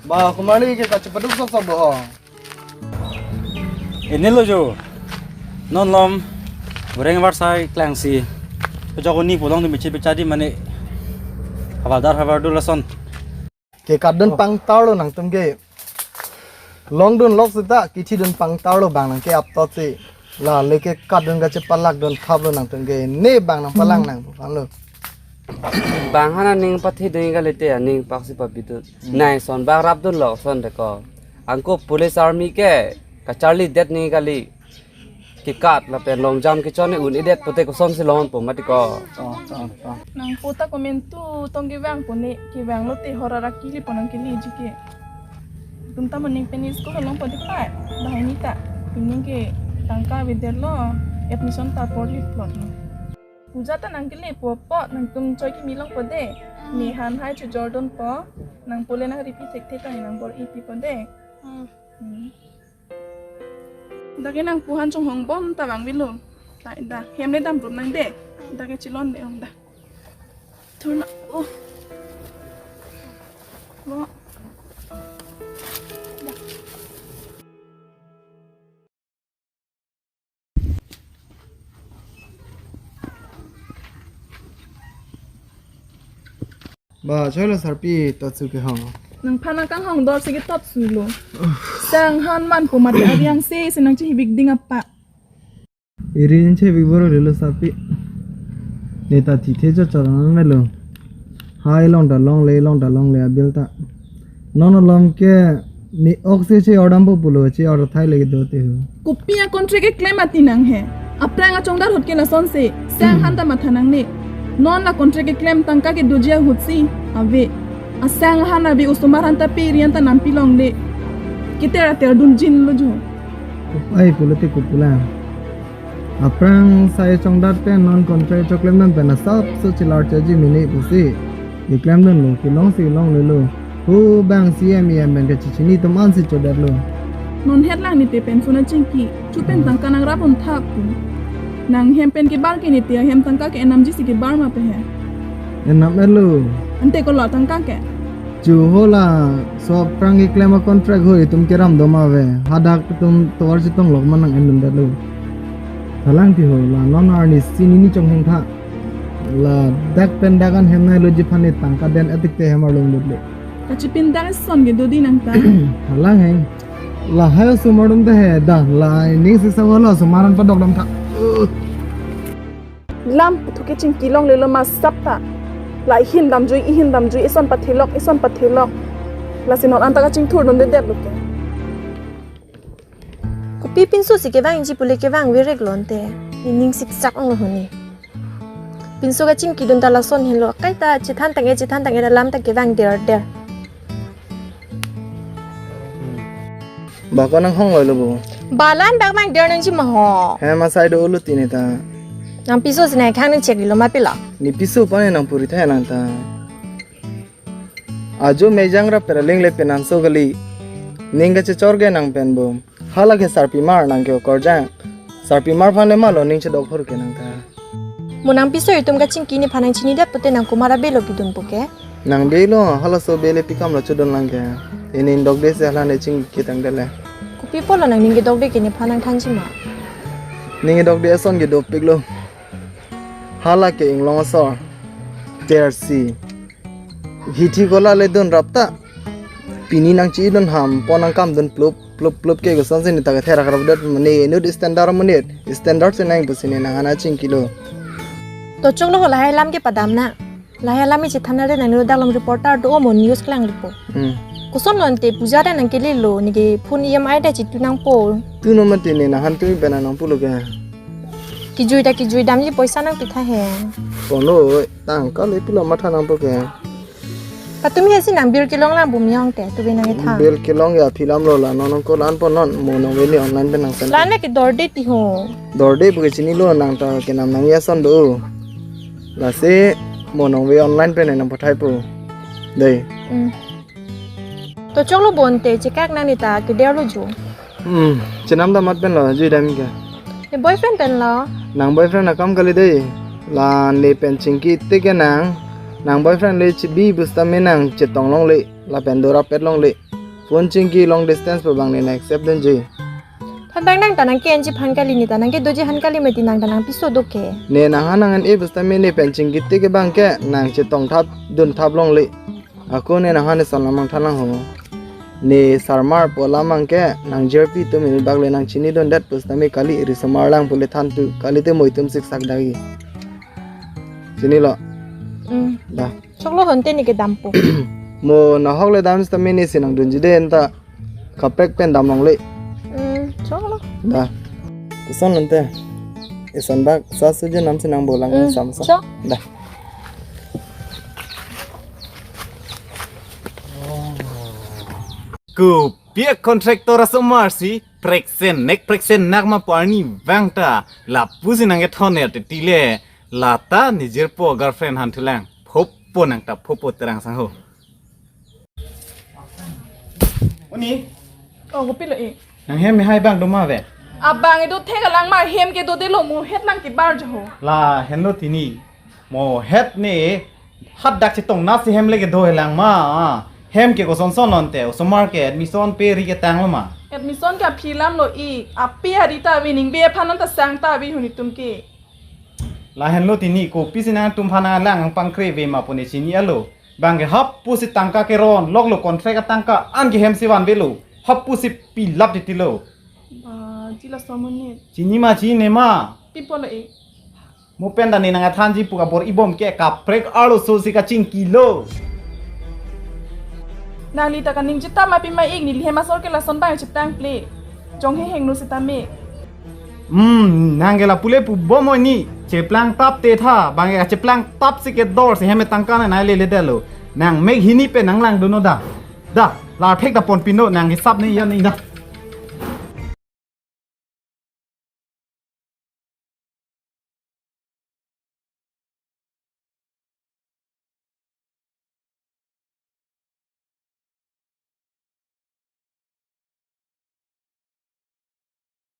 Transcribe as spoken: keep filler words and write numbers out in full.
Ba, komarli ke kachepaduk sok sok bo ho. Inelo jo. Non lom. Goreng varsai klangsi. Pejok ni pulang di mechit pechadi mane. Havaldar havardur lason. Ke katdun pangtarlo nangtum ke. Longdun lok seta, kithidun pangtarlo bang nang ke aptot si. La le ke katdun kachepalakdun thaplo nangtum ke. Ne bang nangpalang nang pu kan lo. Bang hana ning pathidun kali te, ning paksi papidun. Hmm. Nai son bang rapdun lo son de ko. Angko police army ke, kacharlidet ni kali. Kekat lapen longjam kechon un-edet pute kosonsi longpo mati ko. To, to, to. Nangpo ta komantu tong kevang pone, kevang lote hor arak kili po nang kili jike. Tum ta moning pen school longpo de pai. Banghini ta. Pining ke tangka avedetlo. Admission ta porli plot no. Puja ta nang kelepo po, nangtum choi kimi longpo de. Nehan hai chojordunpo. Nangpo le nang ripi thekthek ta nang bor-ipi po de. Hmm. Dak ke nangpo han chonghong bom ta vangvelo. Ta dak hem le damrum nang de. Dak ke chilon de ong dak. Thurna. Oh. Lo. Ba, choi lo sarpi, to chu ke hong. Nangphan nangkanghong dor si ke tot sulo. Sang han man ko mati ariang se, se nangchehibik ding apa. Irin chehibik boro lelo sarpi. Neta thithe cho chorang melo. Hai long ta longle, long ta longle abil ta. Non alom ke ne ok se che-ordampo pulo, che-or thai le do te ho. Kopi a-contract keklem ati nang he. Aphrang achongdar ahut ke lason se. Sang han ta matha nangne. Non la contract keklem tangka ke doji ahut si. Ave. Asang han ave osomar han ta pe rian ta nampi longle. Keter ater dunjinlo jo. Ai pulo te kopulang. Aphrang sai chongdar pen non contract choklem non pen asapso chelar chaji mene pusi. Keklem dunlo, kelong si longlelo. Hu bang C M E M pen kachechini atum ansi chodetlo. Non het lang ne te pen phone chingki. Chu pen tangka nangrap un thap pu. Nang hem pen kebar ke ne te hem tangka ke enamji si kebar ma pe he. Enam elo. Ante ko lo tangka ke. Chu ho laso aphrang keklem a-contract ho itum keram doma ave. Hadak itum tovar chetong lok man nang en dundetlo. Thalang ti ho la non arni si nini chonghong tha. Ladak pen dak an hem nai loji aphan ne tangka den etik te hem arlong lut le. Kachipin dak son ke dodi nang ta. Thalang heng. Lahai osomar atum ta he da la ning si sang lo osomar an padok dam tha. Lam puthot ke chingki longlelo ma sap ta. La ihin damjui, ihin damjui, ison pathelok, ison pathelok. Lasi non anta kachingthur dundedetlo ke. Kopi pinso si kevangji pule kevang verek lo ante. Ining siksak ong lo honi. Pinso kachingki dun ta lason henlo. Kaita chethan tang-e, chethan tang-e ta lam ta kevang der der. Ba ko nanghong lo lo bo. Ba la-an bak bang der nangji ma ho. He ma sai do ulut ini ta. Nang piso si nai khang nang chek lo ma pilo. Ne piso pa ne nang puri thai nang ta. Ajo mejang ra pera ling le penanso kali. Ning kachechor ke nang pen bo. Hala ke sarpimar nang ke okorjang. Sarpimar aphan le ma lo ning chedok hor ke nang ta. Mo nang piso itum kachingki nephan nang chinidet pute nang komat abelo kedun po ke. Nang belo, halaso bele pikam lo chodun lang ke. Ini indok de si hala ne chingki tang dele. Kopi pulo nang ning kedok de ke nephan nang thanji ma. Ning kedok de ason ke dopik lo. Hala ke inglong asor. Tersi. Hithi kola le dun rap ta. Pini nang chi dun ham, pon nang kam dun plup, plup, plup ke koson sini ta ke therak rap dat mane inut standard mane. Standard si nang pusi ne nang ana chingki lo. To chok lo ho lahai lam ke padam na. Lahai lam isi thana re nang nu dalam reporter do mo news klang lipo. Hmm. Koson lo ante puja da nang kele lo ne ke phone E M I da chitu nangpo. Tu no mati ne nang han tu bena nang pulo ke. Kijui da kijui damji poisa nang pitha he. Kono tangka le pulo matha nangpo ke. Patum he si nang bill kelong lang bum yong te tu bena nang itha. Bill kelong ya philam lo la non ko lan po non mo nong veni online pen nang send. Lan le ke dorde ti ho. Dorde bu ke chinilo nang ta kenam nang ya son do. Lasi mo nong ve online pen nang pathai po. Dei. Hmm. To chok lo bonte chekak nang ne ta keder lo jo. Hmm, chenam damat pen lo, jui dam ke. Ne boyfriend pen lo. Nang boyfriend akam kali dei. La ne pen chingki te ke nang. Nang boyfriend le chibi busta me nang chetong longle. Lapen dora pet longle. Phone chingki long distance pu abang ne nang accept dunji. Phan abang nang ta nang ke-enji aphan kali, ne ta nang kedoji aphan kali mati, nang ta nang piso do ke. Ne nang ha nang an-e pusitame ne pen chingki te ke abang ke nang chetong thap dun thap longle. Ako ne nang ha ne son lamang than lang ho. Ne sarmar pu alam abang ke nang jirpi atum ini bak le nang chinidundet pusitame kali, risomar lang pu le thantu, kalite mo itum siksak dagi. Chinilo? Hmm. Da. Choklo honte ne kedampo. Mo nahok le dam sitame ne si nang dunji den ta kaprek pen dam longle. Hmm, choklo. Da. Koson ante. Eson bak sa suju nam si nang bolang Hmm, samsa. Chok. Da. Kopi a contractor asomar si preksen nek preksen nak ma pu arni abang ta lapusi nang kethon ne titi le, lata ne jirpo girlfriend aphan thulang phopo nang ta phopo terang sangho. Oni. Oh, kopilo e? Nang hem hai abang do ma ave? Abang edo thek alang ma hem ke dodelo, mo het lang kebar jo ho. Lahenlo tini. Mo het ne hadak chetong nasi hem le kedo helang ma. Hem ke koson son nonte, osomar ke admission pe ri ketang lo ma. Admission ke aphi lam lo ik, api hari ta ave, ningve aphan ta sang ta ave huni tum ke. Lahenlo tini, kopisi nangtum aphan alang pangkre ave ma pu ne chini-alo. Abang ke hap pusi tangka keron loklo, contract atangka an ke hem si vanvelo. Hap pusi pilap titilo. Ah, chila somonit. Chini ma chini ma. Pi pulo e? Mo pen ta ne nang athanji pu kabor-i bom ke kaprek arloso si kachingkilo. Nangli ta kaningje tap ma pi ma ik, neli hem asor ke lason abang cheplang ple. Jong he hengno sitame. Hmm, nang ke lapu le pu bom oi ni. Cheplang tap te tha, abang ke cheplang tap si kedor si hem tangka na nai le le detlo. Nang mek hini pen nang lang dunnon da. Da, la phek ta pon pinnon, nang ke sap ne ya ne da.